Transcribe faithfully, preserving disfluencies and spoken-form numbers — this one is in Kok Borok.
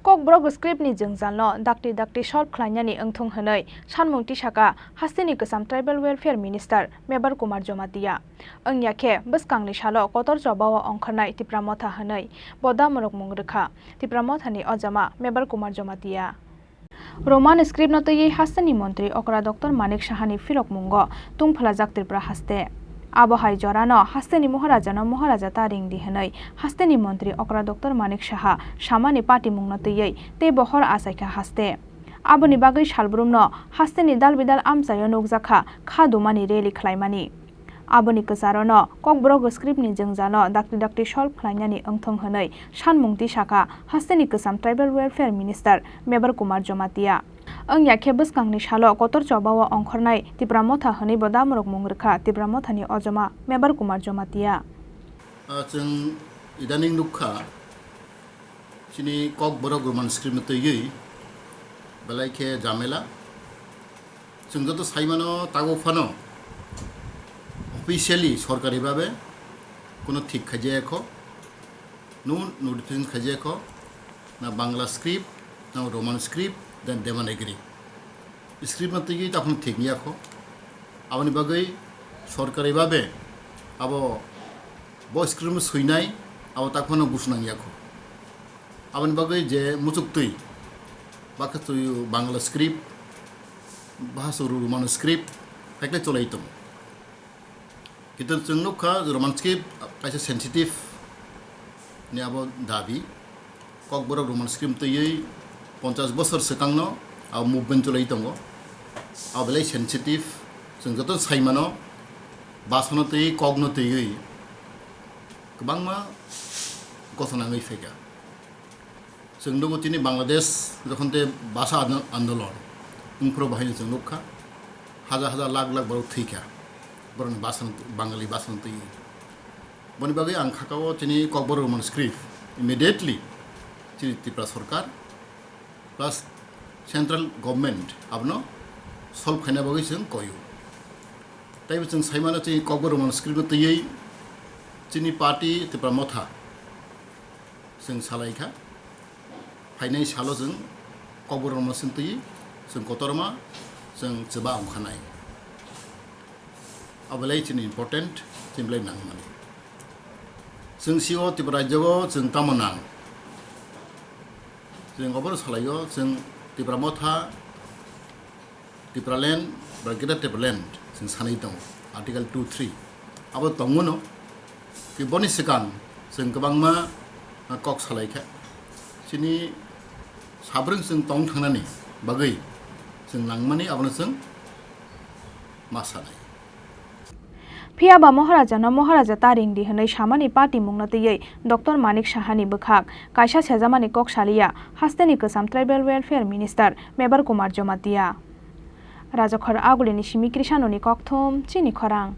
Kokborok script ni jwngjalno dakti dakti solve khlainani wngthung hwnwi sanmung tisaka hasteni kwcham Tribal Welfare Minister Mebar Kumar Jamatia. Wngya khe bwskangni salo kotor chobao ongkhornai Tipra Motha hwnwi bo damorok mung rwkha Tipra Mothani ojama Mebar Kumar Jamatia. Roman script no twiwi hasteni montri okra Doctor Manik Sahani phirokmungo tungphlajak Tripura haste. Abo hai jorano hasteni Maharajano Maharaja ta ringdi hwnwi hasteni montri okra Doctor Manik Saha samani patimungno twiwi teibo hor achaikha haste. Aboni bagwi salbrumno hasteni dalbidal amchaio nukjakha kha dumani rally khlaimani. Aboni kwcharono Kokborok script ni jwngjalno dakti dakti solve khlainani wngthung hwnwi sanmung tisaka hasteni kwcham Tribal Welfare Minister Mebar Kumar Jamatia. Wngya khe bwskangni salo kotor chobao ongkhornai Tipra Motha hwnwi bo damorok mung rwkha Tipra Mothani ojama Mebar Kumar Jamatia. Ah, chwng idaning nukha, chini Kokborok Roman script no twiwi belai khe jamela. Chwng joto saimano tago phano officially sorkari babe kuno thik khaijaya kho, no notification khaijaya kho, na Bangla script, na Roman script, then Devanagari script no twiwi taphano thik ya kho. Aboni bagwi sorkari babe abo bo script no swinai abo taphano busu nang ya kho. Aboni bagwi je muchuk twi, bakha twi Bangla script, bahasa Roman script, hakle cholai tong. Kitu chwng nukha Roman script kaisa sensitive ni abo dabi. Kokborok Roman script twiwi ponchas bosor swkangno abo movement cholai tongo. Abo belai sensitive, chwng joto saimano basano twiwi kokno twiwi kwbangma gotho nangwi phaikha. Chwng nukgo chini Bangladesh jokhon te basa ando-, andolon wngphuru bahai chwng nukha, hajar hajar lakh lakh borok thwikha borokni basa, Bangali basa twi. Boni bagwi ang khakao chini Kokborok Roman script immediately chini Tripura sorkar plus central government abono solve khaina bagwi chwng koyo. Taibo chwng saimano chini Kokborok Roman script no twiwi chini party Tripura Motha chwng salaikha. Phainai salo chwng Kokborok Roman script twiwi chwng kotorma chwng chwba ongkhanai. Abo belai chini important, chini belai nangmani. Chwng sio Tripura rajyo o chwng tamo nang. Chwng obono salaio chwng Tripura Motha, Tipraland, ba Greater Tipraland chwng sanai tongo, Article two three. Abo tongmano, ki boni swkang chwng kwbangma, ah, kok salaikha. Chini sabrwng chwng tong thangnani bagwi chwng nangmani abono chwng ma sanai. Phiya ba Maharajano Maharaja ta ringdi hwnwi samani patimungno twiwi Doctor Manik Sahani bwkhak kaisa sejamani kok saliya hasteni kwcham Tribal Welfare Minister Mebar Kumar Jamatia. Rajakhor Agulini simi Krishanoni kokthum chini khorang.